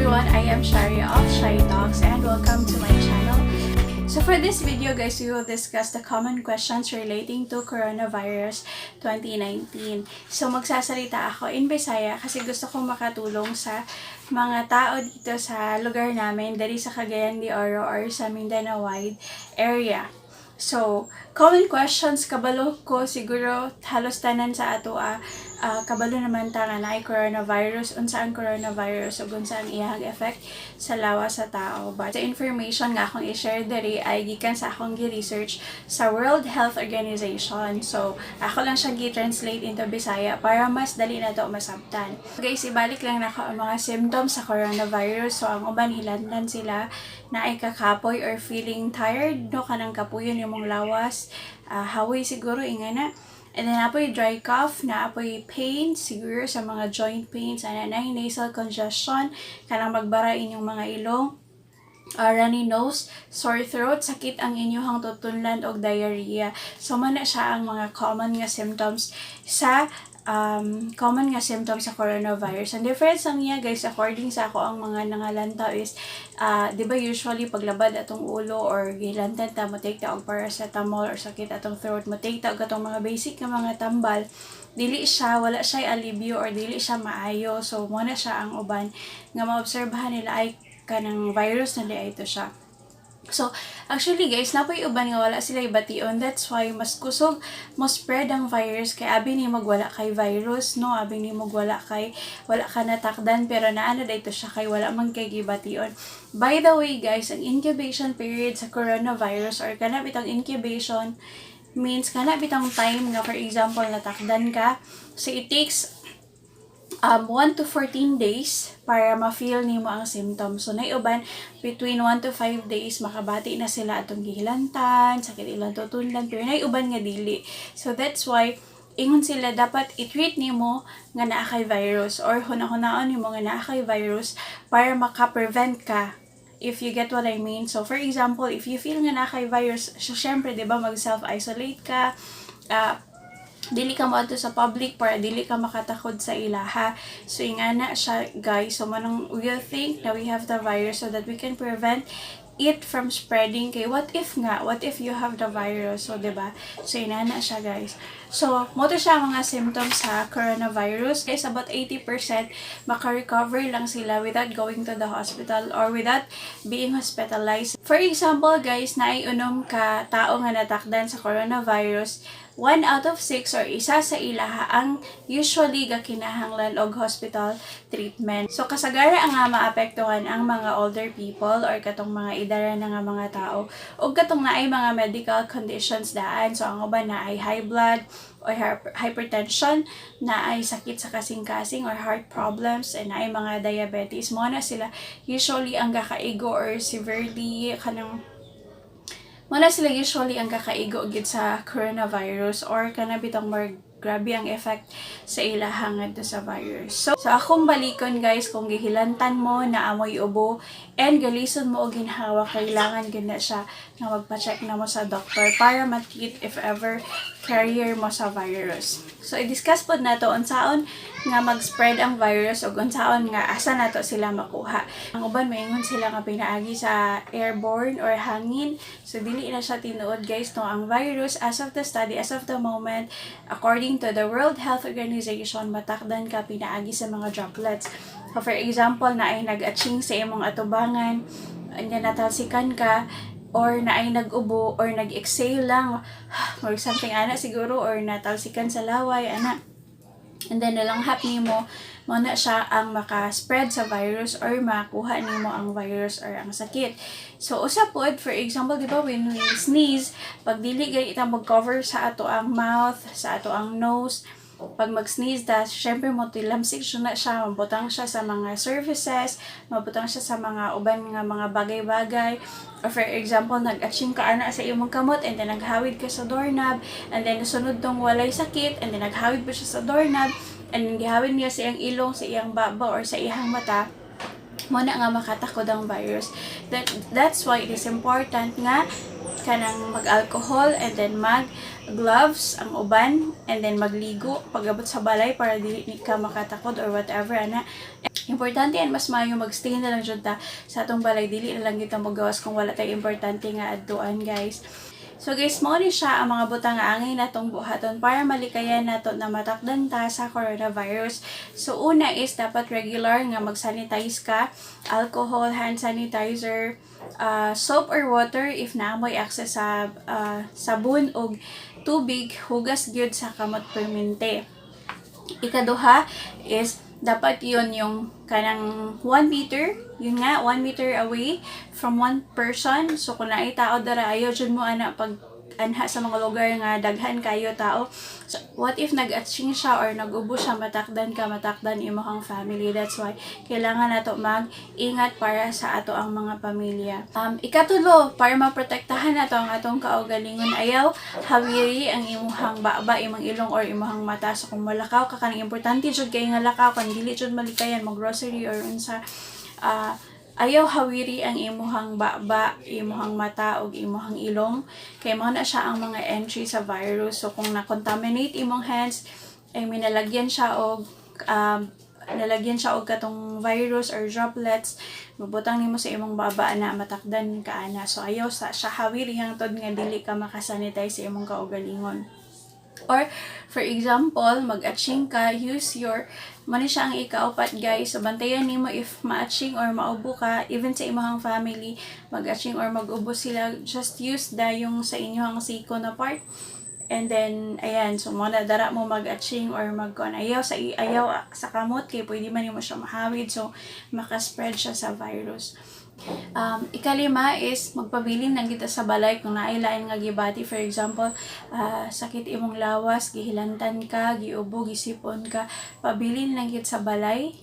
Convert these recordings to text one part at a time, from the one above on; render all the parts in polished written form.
Everyone, I am Shari of Shy Talks and welcome to my channel. So for this video, guys, we will discuss the common questions relating to coronavirus 2019. So magsasalita ako in Bisaya kasi gusto kong makatulong sa mga tao dito sa lugar namin, diri sa Cagayan de Oro or sa Mindanao wide area. So, common questions, kabalo ko siguro halos tanan sa ato kabalo naman ta nga naay coronavirus, unsa ang coronavirus ug unsa ang iyang effect sa lawas sa tao. But the information nga akong i-share diri ay gikan sa akong gi-research sa World Health Organization. So, ako lang siyang gi-translate into Bisaya para mas dali na to masabtan. Guys, ibalik lang nako ang mga symptoms sa coronavirus. So, ang uban hilantan sila naay kakapoy or feeling tired, no, kanang kapuyon imong lawas, hawoy siguro ingana. And then naa poy dry cough, naa poy pain, siguro sa mga joint pains, ana na nasal congestion, kanang magbara inyong mga ilong, runny nose, sore throat, sakit ang inyong tutunlan og diarrhea. So mao na siya ang mga common nga symptoms sa coronavirus. Ang difference ang niya, guys, according sa ako ang mga nangalantaw is, di ba usually paglabad atong ulo or gilantan ta, mo take ta og paracetamol or sakit atong throat, mo take ta og atong mga basic nga mga tambal, dili siya, wala siya alibyo or dili siya maayo. So, mao na siya ang uban nga maobserbahan nila ay kanang virus na diay to siya. So, actually guys, naa poy uban nga wala sila ibation. That's why mas kusog mo spread ang virus kay abi nimo wala kay virus, no? Abi nimo wala ka natakdan pero naa na dito siya kay wala man kay gibation. By the way guys, ang incubation period sa coronavirus or kana bitang incubation means kana bitang time nga, for example, natakdan ka. So it takes 1 to 14 days para ma-feel nimo ang symptoms. So, naay uban, between 1 to 5 days, makabati na sila atong gihilantan, sakit ilang tutunlan, pero naay uban nga dili. So, that's why, ingon sila dapat i-treat nimo nga naa kay virus or huna-hunaon nimo nga naa kay virus para maka-prevent ka, if you get what I mean. So, for example, if you feel nga naa kay virus, so, syempre, di ba, mag-self-isolate ka, dili ka moadto sa public para dili ka makatakod sa ilaha. So, ingana siya, guys. So, manong we'll think na we have the virus so that we can prevent it from spreading. Kay what if nga, what if you have the virus? So, 'di ba? So, inana siya, guys. So, mao to siya mga symptoms sa coronavirus. Guys, about 80% maka-recover lang sila without going to the hospital or without being hospitalized. For example, guys, naay unom ka tao nga natakdan sa coronavirus, 1 out of 6 or isa sa ilaha ang usually gakinahanglan og hospital treatment. So kasagara ang nga maapektuhan ang mga older people or katong mga idara na nga mga tao ug katong naay mga medical conditions daan. So ang uban naay high blood or hypertension, naay sakit sa kasing-kasing or heart problems, and naay mga diabetes. Mao na sila usually ang gakaigo or severely kanang mao na sila usually ang kakaigo gid sa coronavirus or kana bitang more grabe ang effect sa ilaha ngadto sa virus. So akong balikon guys, kung gihilantan mo naa moy ubo and galison mo og ginhawa, kailangan gid na siya nga magpa-check na mo sa doctor para ma-treat if ever carrier mo sa virus. So i-discuss pod nato unsaon nga mag-spread ang virus ug unsaon nga asa nato sila makuha. Ang uban maingon sila nga pinaagi sa airborne or hangin. So dili na siya tinuod, guys, no. Ang virus, as of the study, as of the moment, according to the World Health Organization, matakdan ka pinaagi sa mga droplets. So, for example, naay nag-atching sa imong atubangan, anya natalsikan ka, or naay nag-ubo, or nag-exhale lang, or something ana siguro, or natalsikan sa laway, ana. And then, nalanghap nimo, mao na siya ang maka-spread sa virus or makuha nimo ang virus or ang sakit. So, usa pod, for example, di ba, when we sneeze, pag dili gani ta mag-cover sa ato ang mouth, sa ato ang nose, pag mag-sneeze ta, syempre mo tilamsik siya na siya, mabutang siya sa mga surfaces, mabutang siya sa mga uban nga mga bagay-bagay. Or for example, nag-atching ka ana sa imong kamot and then naghawid ka sa doorknob and then sunod tong walay sakit and then naghawid pa siya sa doorknob and then gihawid niya sa iyang ilong, sa iyang baba or sa iyang mata, mao na nga makatakod ang virus. That's why it is important nga kanang mag-alcohol and then mag gloves ang uban and then magligo pag-abot sa balay para dili ni ka makatakod or whatever ana. Importante yan, mas maayo magstay na lang jud ta sa atong balay, dili na lang kita mogawas kung wala tay importante nga adtuan, guys. So guys, mao ni siya ang mga butang nga angay natong buhaton para malikayan nato na matakdan ta sa coronavirus. So una is dapat regular nga mag-sanitize ka, alcohol, hand sanitizer, soap or water if naa moy access sa sabon og tubig, hugas gyud sa kamot permente. Ikaduha is dapat yun yung kanang 1 meter, yun nga, 1 meter away from one person. So, kung naay tao dara, ayaw jud mo ana pag anha sa mga lugar nga daghan kayo tao. So, what if nag-atsing siya or nag-ubo siya, matakdan ka, matakdan imong family? That's why kailangan nato mag-ingat para sa ato ang mga pamilya. Ikatulo, para maprotektahan nato ang atong kaugalingon, ayaw hawiri ang imuhang baba, imong ilong or imuhang mata. So kung malakaw ka, kanang importante jud kay nga lakaw, kan dili jud malikayan mag grocery or unsa, ayaw hawiri ang imuhang baba, imuhang mata ug imuhang ilong kay mao na siya ang mga entry sa virus. So kung na-contaminate imong hands, ay minalagyan siya og katong virus or droplets, mabutang nimo sa imong baba na matakdan ka ana. So ayaw sa siya hawiri hangtod nga dili ka makasanitize sa imong kaugalingon. Or, for example, mag-atching ka, use your, mao ni siya ang ikaupat, guys. So, bantayan nimo if ma-atching or maubo ka, even sa imong family, mag-atching or mag-ubo sila, just use the yung sa inyong siko na part. And then, ayan, so mo na dara mo mag-atching or mag ayaw sa kamot kay pwede man nimo siya mahawid, so maka-spread siya sa virus. Ikalima is magpabilin lang kita sa balay kung naay lain nga gibati. For example, sakit imong lawas, gihilantan ka, giubo, gisipon ka, pabilin lang gid sa balay.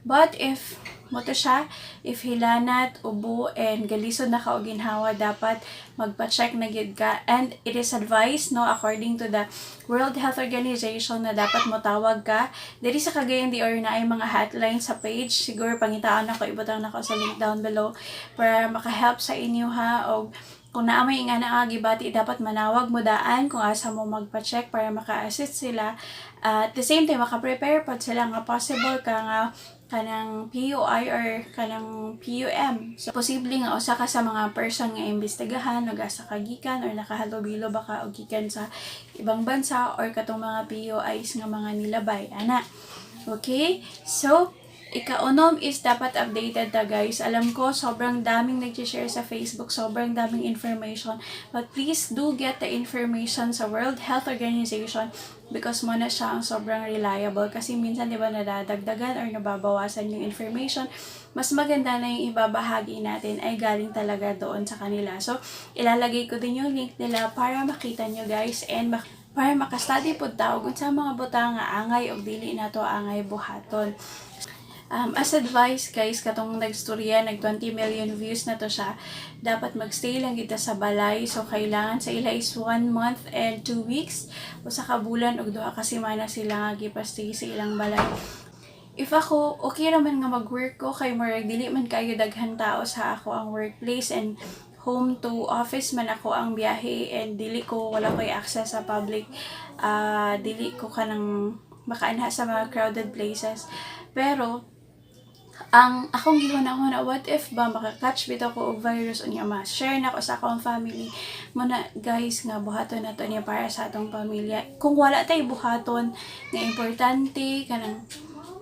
But if mao to siya, if hilanat, ubo, and galisod na ka og ginhawa, dapat magpa-check na gyud ka. And it is advised, no, according to the World Health Organization, na dapat mo tawag ka. Diri sa Cagayan de Oro naay mga hotline sa page. Siguro pangitaan nako, ibutang nako sa link down below para maka-help sa inyo ha. Og kung naa may nga na gibati, dapat manawag mo daan kung asa mo magpa-check para maka-assist sila. At the same time, maka-prepare pod sila nga possible ka nga kanang PUI or kanang PUM. So, posible nga usa ka sa mga person nga imbestigahan, nag-asa ka gikan or nakahalubilo ba ka og gikan sa ibang bansa or katong mga PUIs nga mga nilabay. Ana. Okay? So, ikaunom is dapat updated ta, guys. Alam ko, sobrang daming nag-share sa Facebook, sobrang daming information. But please do get the information sa World Health Organization because mao na siya ang sobrang reliable. Kasi minsan, di ba, nadadagdagan or nababawasan yung information. Mas maganda na yung ibabahagi natin ay galing talaga doon sa kanila. So, ilalagay ko din yung link nila para makita nyo, guys, and para makastudy pod ta og unsa mga butang nga angay og dili nato angay buhaton. As advice, guys, katong nagstorya, nag 20 million views na to siya, dapat magstay lang kita sa balay. So, kailangan sa ila is 1 month and 2 weeks. Usa ka bulan ug 2 ka semana sila nga gipastay sa ilang balay. If ako, okay naman nga mag-work ko kay murag dili man kayo daghan tao sa ako ang workplace and home to office man ako ang biyahe and dili ko, wala ko'y access sa public, dili ko kanang makaanha sa mga crowded places. Pero ang akong gihuna-huna, what if ba maka-catch bitaw ko og virus unya ma-share na ko sa akong family? Mao na, guys, nga buhaton nato niya para sa atong pamilya. Kung wala tay buhaton nga importante, kanang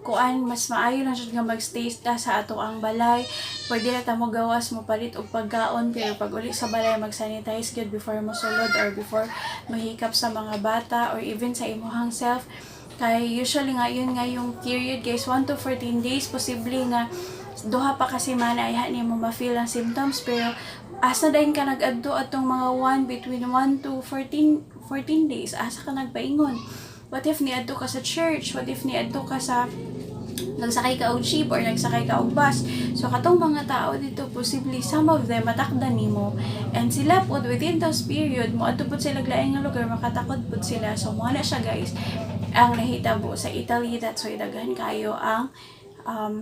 kuan, mas maayo lang jud nga magstay ta sa ato ang balay. Pwede na ta mo gawas mo palit og pagkaon, pero pag uli sa balay, mag-sanitize gyud before mo sulod or before mahikap sa mga bata or even sa imuhang self. Kay usually nga yun nga yung period, guys, 1 to 14 days, posible nga duha pa ka semana ay nimo ma-feel ang symptoms, pero asa dayon ka nag-adto atong mga 1 between 1 to 14 days? Asa ka nagpaingon? What if niadto ka sa church? What if niadto ka sa nagsakay ka og jeep or nagsakay ka og bus? So katong mga tao dito, posible some of them matakdan nimo and sila pod within those period mo adto pod sila laing nga lugar, makatakod pod sila. So mo na siya, guys, ang nahitabo sa Italy. That's why daghan kayo ang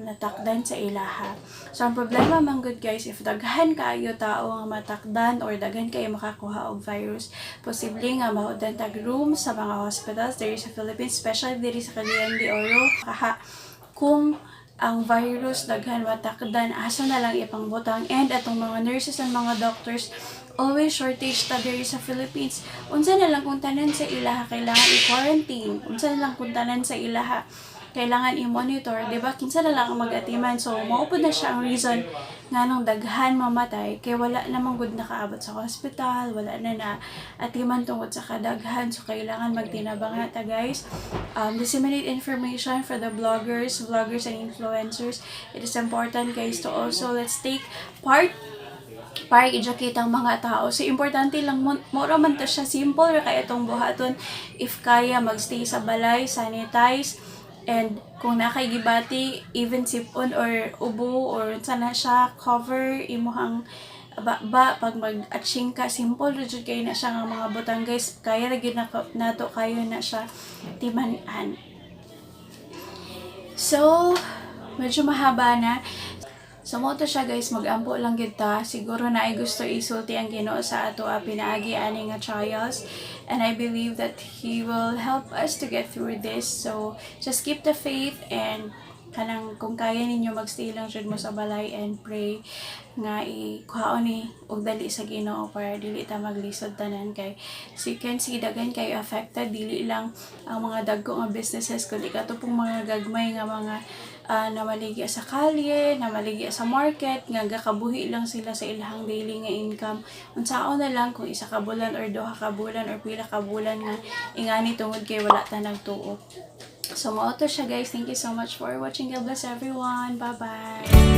natakdan sa ilaha. So, ang problema man gud, guys, if daghan kayo tao ang matakdan or daghan kayo makakuha og virus, posible nga mahudan tag room sa mga hospitals diri sa Philippines, especially diri sa Cagayan de Oro. Kaha, kung Ang virus daghan matakdan, asa na lang ipangbutang? And atong mga nurses and mga doctors, always shortage ta diri sa Philippines. Unsa na lang kung tanan sa ilaha kailangan i-quarantine? Unsa na lang kung tanan sa ilaha kailangan i-monitor, di ba? Kinsa na lang ang mag-atiman? So, mao na siya ang reason nga nung daghan mamatay, kay wala namang gud nakaabot sa hospital, wala na na atiman tungod sa kadaghan. So, kailangan magtinabang ta, guys. Disseminate information for the bloggers, vloggers and influencers. It is important, guys, to also let's take part para educate ang mga tao. So, importante lang mo, mura man to siya, simple ra kay itong buhaton. If kaya, magstay sa balay, sanitize, and kung naa kay gibati, even sipon or ubo or sana siya, cover imuhang ba pag mag-atching ka. Simple ra jud kay na siya nga mga butang, guys. Kaya ra gyud na nato, kayo na siya timan-an. So medyo mahaba na. So mo to siya, guys, mag-ampo lang gyud ta. Siguro naay gusto isulti ang Ginoo sa ato pinaagi ani nga trials, and I believe that He will help us to get through this. So just keep the faith and kanang kung kaya ninyo, magstay lang jud mo sa balay and pray nga ikuhaon ni og dali sa Ginoo para dili ta maglisod tanan, kay so you can see, daghan kayo affected, dili lang ang mga dagko nga businesses kundi kato pong mga gagmay nga mga namaligya sa kalye, namaligya sa market, nga gakabuhi lang sila sa ilahang daily nga income. Unsaon na lang kung isa ka bulan or duha ka bulan or pila ka bulan nga ingani tungod kay wala ta nagtuo? So, mao to siya, guys. Thank you so much for watching. God bless everyone. Bye-bye.